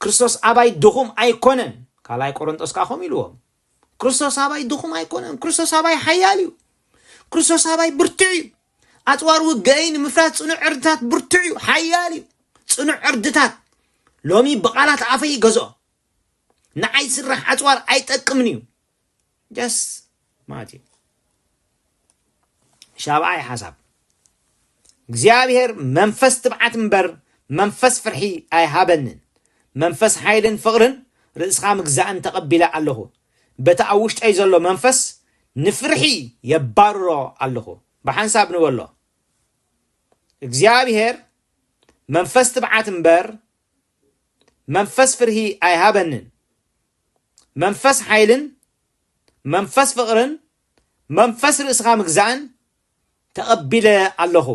ክርስቶስ ኣባይ ድኹም ኣይኮነን። ካልኣይ ቆሮንጦስ ከኣ ከምኡ ኢልዎም። ክርስቶስ ኣባይ ድኹም ኣይኮነን። ክርስቶስ ኣባይ ሓያል እዩ። ክርስቶስ ኣባይ ብርቱዕ እዩ። ኣፅዋር ውግአይ ንምፍራስ ፅኑዕ ዕርድታት ብርቱዕ እዩ፣ ሓያል እዩ። ፅኑዕ ዕርድታት ሎሚ ብቓላት ኣፈይ ይገዝኦ። ንዓይ ዝስራሕ ኣፅዋር ኣይጠቅምን እዩ። ጀስ ማለት እዩ። ሻብዓይ ሓሳብ፣ እግዚኣብሔር መንፈስ ትብዓት እምበር መንፈስ ፍርሒ ኣይሃበንን። መንፈስ ሓይልን ፍቕርን ርእስኻ ምግዛእን ተቐቢለ ኣለኹ። በቲ ኣብ ውሽጠይ ዘሎ መንፈስ ንፍርሒ የባርሮ ኣለኹ። ብሓንሳብ ንበሎ፣ እግዚኣብሔር መንፈስ ትብዓት እምበር መንፈስ ፍርሂ ኣይሃበንን። መንፈስ ሓይልን መንፈስ ፍቕርን መንፈስ ርእስኻ ምግዛእን ተቐቢለ ኣለኹ።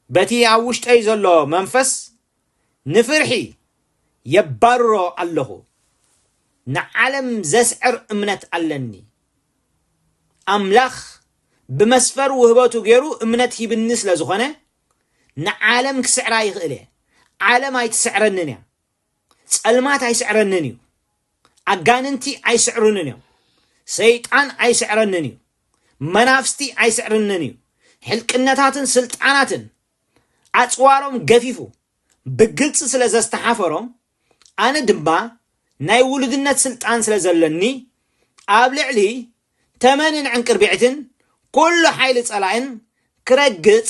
በቲ ኣብ ውሽጠይ ዘሎ መንፈስ ንፍርሒ የባርሮ ኣለኹ። ንዓለም ዘስዕር እምነት ኣለኒ። ኣምላኽ ብመስፈር ውህበቱ ገይሩ እምነት ሂብኒ ስለ ዝኾነ፣ ንዓለም ክስዕራ ይኽእል እየ። ዓለም ኣይትስዕረንን እያ። ጸልማት ኣይስዕረንን እዩ። ኣጋንንቲ ኣይስዕሩንን እዮም። ሰይጣን ኣይስዕረንን እዩ። መናፍስቲ ኣይስዕርንን እዩ። ሕልቅነታትን ስልጣናትን ኣጽዋሮም ገፊፉ ብግልጺ ስለ ዘስተሓፈሮም፣ ኣነ ድማ ናይ ውሉድነት ስልጣን ስለ ዘለኒ፣ ኣብ ልዕሊ ተመንን ዕንቅርቢዕትን ኩሉ ሓይሊ ጸላእን ክረግጽ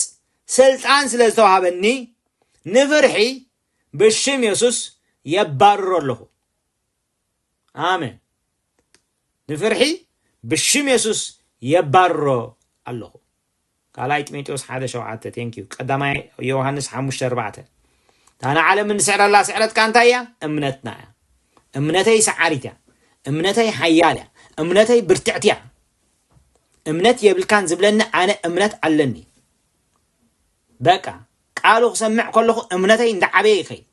ስልጣን ስለ ዝተዋህበኒ፣ ንፍርሒ ብሽም የሱስ የባርሮ ኣለኹ። ኣሜን። ንፍርሒ ብሽም የሱስ የባርሮ ኣለኹ። ካልኣይ ጢሞቴዎስ ሓደ ሸውዓተ፣ ቴንክ ዩ። ቀዳማይ ዮሃንስ ሓሙሽተ ኣርባዕተ። እታ ንዓለም እንስዕረላ ስዕረት ከኣ እንታይ እያ? እምነትና እያ። እምነተይ ሰዓሪት እያ። እምነተይ ሓያል እያ። እምነተይ ብርትዕቲ እያ። እምነት የብልካን ዝብለኒ ኣነ እምነት ኣለኒ። በቃ ቃሉ ክሰምዕ ከለኹ እምነተይ እንዳዓበየ ይኸይድ።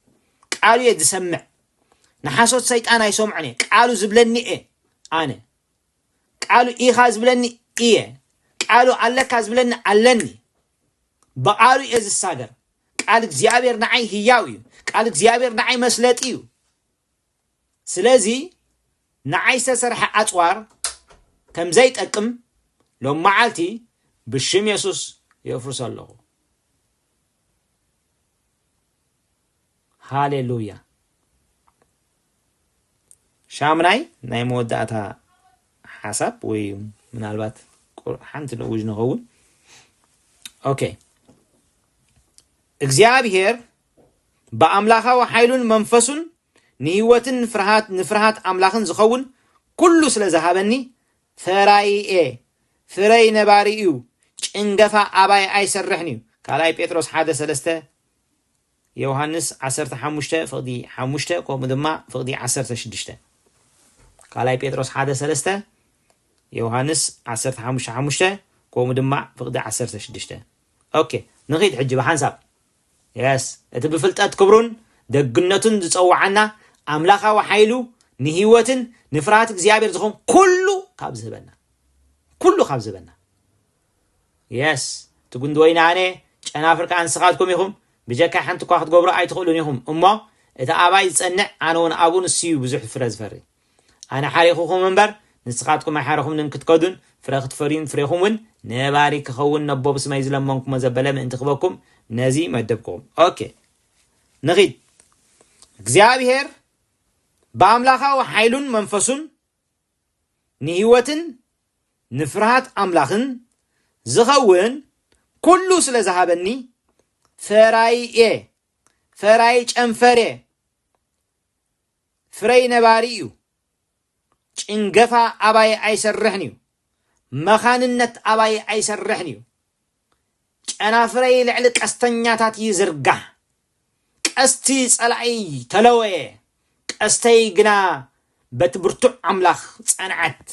ቃሉ እየ ዝሰምዕ። ንሓሶት ሰይጣን ኣይሰምዖን እየ። ቃሉ ዝብለኒ እየ ኣነ። ቃሉ ኢኻ ዝብለኒ እየ። ቃሉ ኣለካ ዝብለኒ ኣለኒ። ብቃሉ እየ ዝሳገር። ቃል እግዚኣብሔር ንዓይ ህያው እዩ። ቃል እግዚኣብሔር ንዓይ መስለጢ እዩ። ስለዚ ንዓይ ዝተሰርሐ ኣጽዋር ከም ዘይጠቅም ሎም መዓልቲ ብሽም የሱስ የፍርሶ ኣለኹ። ሃሌሉያ። ሻምናይ ናይ መወዳእታ ሓሳብ ወይ ምናልባት ቁር-፣ ሓንቲ ንእውጅ ንኸውን። ኦኬ። እግዚኣብሔር ብኣምላኻዊ ሓይሉን መንፈሱን ንህይወትን ፍርሃት፣ ንፍርሃት ኣምላኽን ዝኸውን ኩሉ ስለ ዝሃበኒ፣ ፈራይ'የ፣ ፍረይ ነባሪ እዩ፣ ጭንገፋ ኣባይ ኣይሰርሕን እዩ። ካልኣይ ጴጥሮስ ሓደ ሰለስተ፣ ዮሃንስ ዓሰርተ ሓሙሽተ ፍቕዲ ሓሙሽተ፣ ከምኡ ድማ ፍቕዲ ዓሰርተ ሽዱሽተ። ካልኣይ ጴጥሮስ ሓደ ሰለስተ፣ ዮሃንስ ዓሰርተ ሓሙሽተ ሓሙሽተ፣ ከምኡ ድማ ፍቕዲ ዓሰርተ ሽዱሽተ። ኦኬ፣ ንኺድ ሕጂ ብሓንሳብ። የስ፣ እቲ ብፍልጠት ክብሩን ደግነቱን ዝጸውዓና ኣምላኻዊ ሓይሉ ንህይወትን ንፍርሃት እግዚኣብሔር ዝኾን ኩሉ ካብ ዝህበና፣ ኩሉ ካብ ዝህበና። የስ፣ እቲ ጉንዲ ወይኒ ኣነ፣ ጨናፍር ከኣ ንስኻትኩም ኢኹም። ብጀካይ ሓንቲ እኳ ክትገብሩ ኣይትኽእሉን ኢኹም። እሞ እቲ ኣባይ ዝጸንዕ፣ ኣነ እውን ኣብኡ፣ ንሱ እዩ ብዙሕ ፍረ ዝፈሪ። ኣነ ሓሪኹኹም እምበር፣ ንስኻትኩም ኣይሓረኹምንን ክትከዱን ፍረ ክትፈርዩን ፍሬኹም እውን ነባሪ ክኸውን ነቦ ብስመይ ዝለመንኩሞ ዘበለ ምእንቲ ክበኩም ነዚ መደብኩም። ኦኬ፣ ንኺድ። እግዚኣብሔር ብኣምላኻዊ ሓይሉን መንፈሱን ንህይወትን ንፍርሃት ኣምላኽን ዝኸውን ኩሉ ስለ ዝሃበኒ፣ ፈራይ እየ፣ ፈራይ ጨንፈር እየ። ፍረይ ነባሪ እዩ። ጭንገፋ ኣባይ ኣይሰርሕን እዩ። መኻንነት ኣባይ ኣይሰርሕን እዩ። ጨናፍረይ ልዕሊ ቀስተኛታት ይዝርጋሕ። ቀስቲ ጸላኢ ተለወየ። ቀስተይ ግና በቲ ብርቱዕ ኣምላኽ ጸንዐት።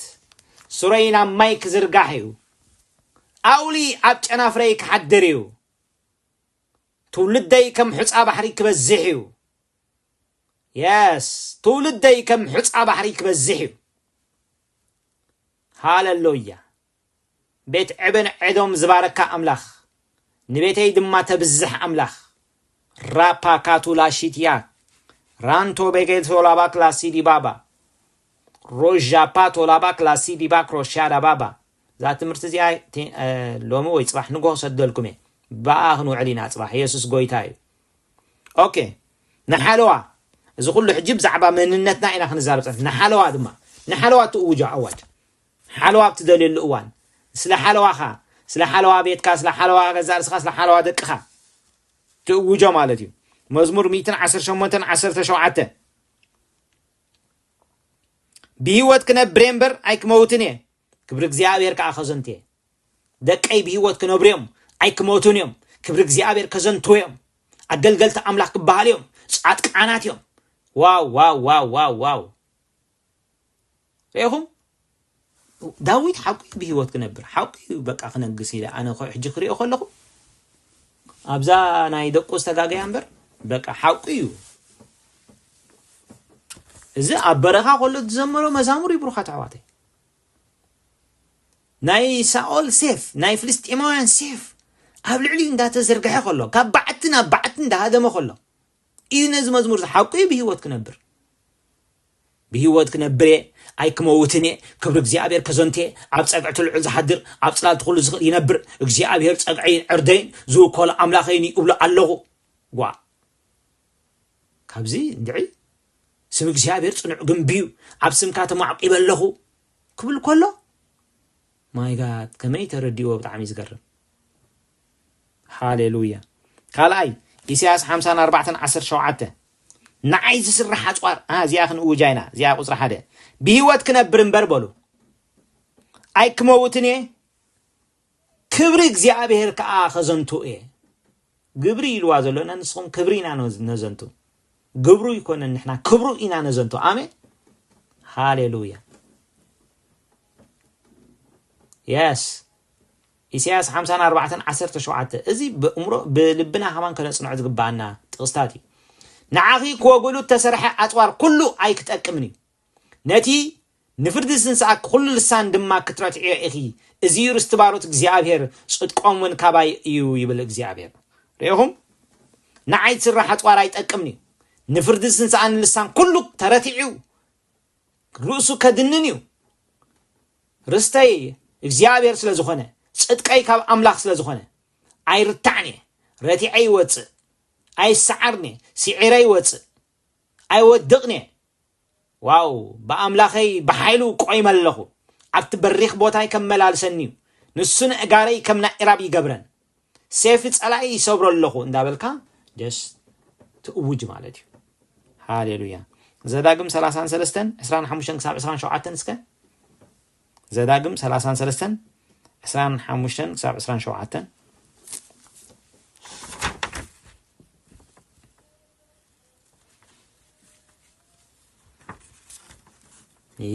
ሱረይ ናብ ማይ ክዝርጋሕ እዩ። ኣውሊ ኣብ ጨናፍረይ ክሓድር እዩ። ትውልደይ ከም ሑጻ ባሕሪ ክበዝሕ እዩ። የስ፣ ትውልደይ ከም ሑጻ ባሕሪ ክበዝሕ እዩ። ሃሌሉያ። ቤት ዕብን ዕዶም ዝባረካ ኣምላኽ፣ ንቤተይ ድማ ተብዝሕ ኣምላኽ። ራፓ ካቱላ ሺትያ ራንቶ ቤጌል ሶላባ ክላሲዲ ባባ ሮዣፓ ቶላባ ክላሲዲ ባክ ሮሻዳ ባባ እዛ ትምህርቲ እዚኣ ሎሚ ወይ ፅባሕ ንጎ ክሰደልኩም እየ። ብኣ ክንውዕል ኢና ፅባሕ። የሱስ ጎይታ እዩ። ኦኬ፣ ንሓለዋ፣ እዚ ኩሉ ሕጂ ብዛዕባ መንነትና ኢና ክንዛረብ ንሓለዋ ድማ፣ ንሓለዋ ትእውጃ ኣዋጅ። ሓለዋ ኣብ ትደልየሉ እዋን፣ ስለ ሓለዋኻ፣ ስለ ሓለዋ ቤትካ፣ ስለ ሓለዋ ገዛ ርእስኻ፣ ስለ ሓለዋ ደቅኻ ትእውጆ ማለት እዩ። መዝሙር ሚእትን ዓሰርተ ሸሞንተን ዓሰርተ ሸውዓተ፣ ብህይወት ክነብር እየ እምበር ኣይክመውትን እየ፣ ክብሪ እግዚኣብሔር ከዓ ከዘንቱ እየ። ደቀይ ብህይወት ክነብሩ እዮም፣ ኣይክመውቱን እዮም፣ ክብሪ እግዚኣብሔር ከዘንቱ እዮም። ኣገልገልቲ ኣምላኽ ክበሃሉ እዮም፣ ጻድቃናት እዮም። ዋው ዋው ዋው ዋው ዋው። ርኢኹም፣ ዳዊት ሓቁ እዩ ብህይወት ክነብር፣ ሓቁ እዩ በቃ ክነግስ ኢለ ኣነ ኮ ሕጂ ክሪኦ ከለኹ፣ ኣብዛ ናይ ደቁ ዝተጋገያ እምበር፣ በቃ ሓቁ እዩ። እዚ ኣብ በረኻ ከሎ ዝዘመሮ መዛሙር እዩ። ብሩኻት ኣሕዋተይ፣ ናይ ሳኦል ሴፍ፣ ናይ ፍልስጤማውያን ሴፍ ኣብ ልዕሊኡ እንዳተዘርግሐ ከሎ፣ ካብ በዓቲ ናብ በዓቲ እንዳሃደመ ከሎ እዩ ነዚ መዝሙር እዚ ሓቁ እዩ ብህይወት ክነብር፣ ብህይወት ክነብር እየ፣ ኣይክመውትን እየ፣ ክብሪ እግዚኣብሔር ከዘንቱ እየ፣ ኣብ ጸግዒ ትልዑል ዝሓድር፣ ኣብ ጽላልቲ ኩሉ ዝኽእል ይነብር፣ እግዚኣብሔር ጸግዐይን ዕርደይን ዝውከሎ ኣምላኸይን እዩ እብሎ ኣለኹ። ጓ፣ ካብዚ እንድዒ፣ ስም እግዚኣብሔር ጽኑዕ ግንቢ እዩ፣ ኣብ ስምካ ተማዕቂበ ኣለኹ ክብል ከሎ፣ ማይ ጋድ፣ ከመይ ተረዲእዎ? ብጣዕሚ እዩ ዝገርም። ሃሌሉያ። ካልኣይ፣ ኢሳያስ ሓምሳን ኣርባዕተን ዓሰርተ ሸውዓተ፣ ንዓይ ዝስራሕ ኣጽዋር፣ ኣ፣ እዚኣ ክንእውጃ ኢና፣ እዚኣ ቁጽሪ ሓደ። ብህይወት ክነብር እምበር በሉ፣ ኣይክመውትን እየ፣ ክብሪ እግዚኣብሔር ከኣ ከዘንቱ እየ። ግብሪ ኢልዋ ዘሎ፣ ንስኹም ክብሪ ኢና ነዝ-፣ ነዘንቱ። ግብሩ ይኮነን፣ ንሕና ክብሩ ኢና ነዘንቱ። ኣሜን። ሃሌሉያ። የስ። ኢሳያስ ሓምሳን ኣርባዕተን ዓሰርተ ሸውዓተ። እዚ ብእምሮ፣ ብልብና ከማን ከነጽንዖ ዝግባኣና ጥቕስታት እዩ። ንዓኺ ክወግሉ እተሰርሐ ኣጽዋር ኩሉ ኣይክጠቅምን እዩ። ነቲ ንፍርዲ ዝትንስኣኪ ኩሉ ልሳን ድማ ክትረትዕዮ ኢኺ። እዚ እዩ ርስቲ ባሮት እግዚኣብሔር፣ ጽድቆም እውን ካባይ እዩ ይብል እግዚኣብሔር። ርኢኹም? ንዓይ ዝስራሕ ኣጽዋር ኣይጠቅምን እዩ። ንፍርዲ ዝትንስኣኒ ልሳን ኩሉ ተረቲዑ ርእሱ ከድንን እዩ። ርስተይ እግዚኣብሔር ስለ ዝኾነ፣ ጽድቀይ ካብ ኣምላኽ ስለ ዝኾነ፣ ኣይርታዕን እየ። ረቲዐ ይወጽእ፣ ኣይሰዓርን እየ። ስዒረ ይወጽእ፣ ኣይወድቕን እየ። ዋው፣ ብኣምላኸይ ብሓይሉ ቆይመ ኣለኹ። ኣብቲ በሪኽ ቦታይ ከመላልሰኒ እዩ። ንሱ ነእጋረይ ከም ናይ ዕራብ ይገብረን። ሴፍ ጸላኢ ይሰብሮ ኣለኹ እንዳበልካ ጀስ ትእውጅ ማለት እዩ። ሃሌሉያ። ዘዳግም ሰላሳን ሰለስተን፣ ዕስራን ሓሙሽተን ክሳብ ዕስራን ሸውዓተን እስከ። ዘዳግም ሰላሳን ሰለስተን፣ ዕስራን ሓሙሽተን ክሳብ ዕስራን ሸውዓተን።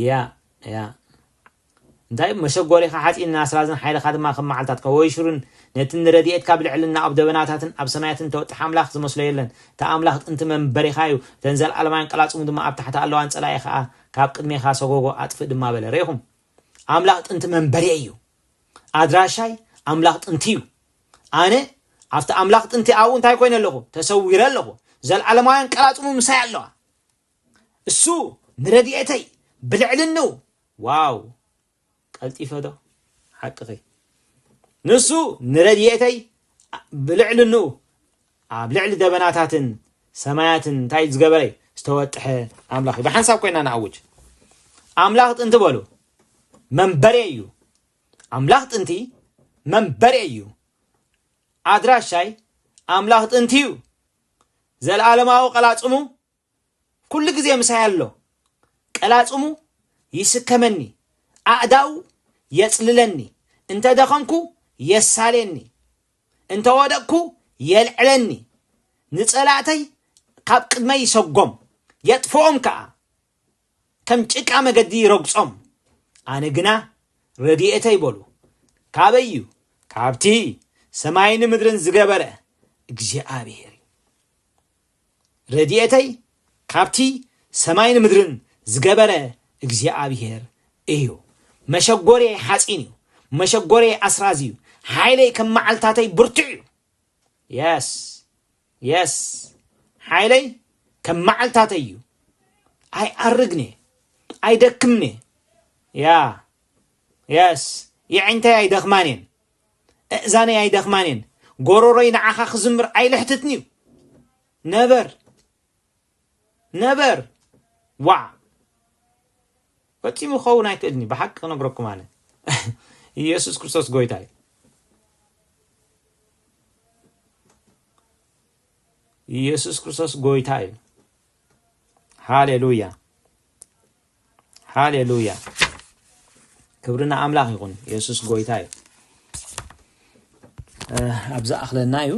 ያ፣ ያ። እንታይ መሸጎሪኻ ሓጺንን ኣስራዝን ሓይልኻ ድማ ከም መዓልታት ከወይሽሩን ነቲ ንረድኤትካ ኣብ ልዕልና ኣብ ደበናታትን ኣብ ሰማያትን ተወጥሐ ኣምላኽ ዝመስሎ የለን። እቲ ኣምላኽ ጥንቲ መንበሪኻ እዩ። እተን ዘለኣለማውያን ቀላጽሙ ድማ ኣብ ታሕቲ ኣለዋን ጸላኢ ኸኣ ካብ ቅድሜኻ ሰጎጎ ኣጥፍእ ድማ በለ። ርኢኹም? ኣምላኽ ጥንቲ መንበሪ እዩ። ኣድራሻይ ኣምላኽ ጥንቲ እዩ። ኣነ ኣብቲ ኣምላኽ ጥንቲ ኣብኡ እንታይ ኮይነ ኣለኹ? ተሰዊረ ኣለኹ። ዘለኣለማውያን ቀላጽሙ ምሳይ ኣለዋ። እሱ ንረድኤተይ ብልዕሊ ንኡ፣ ዋው፣ ቀልጢፈ ዶ? ሓቅኺ። ንሱ ንረድኤተይ ብልዕሊ ንኡ፣ ኣብ ልዕሊ ደበናታትን ሰማያትን እንታይ ዝገበረ ዝተወጥሐ ኣምላኽ እዩ። ብሓንሳብ ኮይና ንኣውጅ። ኣምላኽ ጥንቲ በሉ፣ መንበሬ እዩ። ኣምላኽ ጥንቲ መንበሬ እዩ። ኣድራሻይ ኣምላኽ ጥንቲ እዩ። ዘለኣለማዊ ቀላጽሙ ኩሉ ግዜ ምሳይ ኣሎ። ቀላጽሙ ይስከመኒ፣ ኣእዳው የጽልለኒ፣ እንተ ደኸምኩ የሳልየኒ፣ እንተ ወደቅኩ የልዕለኒ። ንጸላእተይ ካብ ቅድመይ ይሰጎም፣ የጥፍኦም ከኣ፣ ከም ጭቃ መገዲ ይረግጾም። ኣነ ግና ረድኤተይ በሉ፣ ካበይ እዩ? ካብቲ ሰማይን ምድርን ዝገበረ እግዚኣብሔር እዩ። ረድኤተይ ካብቲ ሰማይን ምድርን ዝገበረ እግዚኣብሔር እዩ። መሸጎርየይ ሓጺን እዩ፣ መሸጎርየይ ኣስራዚ እዩ። ሓይለይ ከም መዓልታተይ ብርቱዕ እዩ። የስ፣ የስ። ሓይለይ ከም መዓልታተይ እዩ። ኣይኣርግን እየ፣ ኣይደክምን እየ። ያ፣ የስ። የዒንተይ ኣይደኽማን እየን፣ እእዛነይ ኣይደኽማን እየን፣ ጎሮሮይ ንዓኻ ክዝምር ኣይልሕትትን እዩ። ነበር ነበር ዋዕ ፈጺሙ ክኸውን ኣይክእልን እዩ። ብሓቂ ክነግረኩም ኣነ ኢየሱስ ክርስቶስ ጎይታ እዩ። ኢየሱስ ክርስቶስ ጎይታ እዩ። ሃሌሉያ ሃሌሉያ። ክብሪ ንኣምላኽ ይኹን። ኢየሱስ ጎይታ እዩ። እ፣ ኣብ ዝኣኽለና እዩ።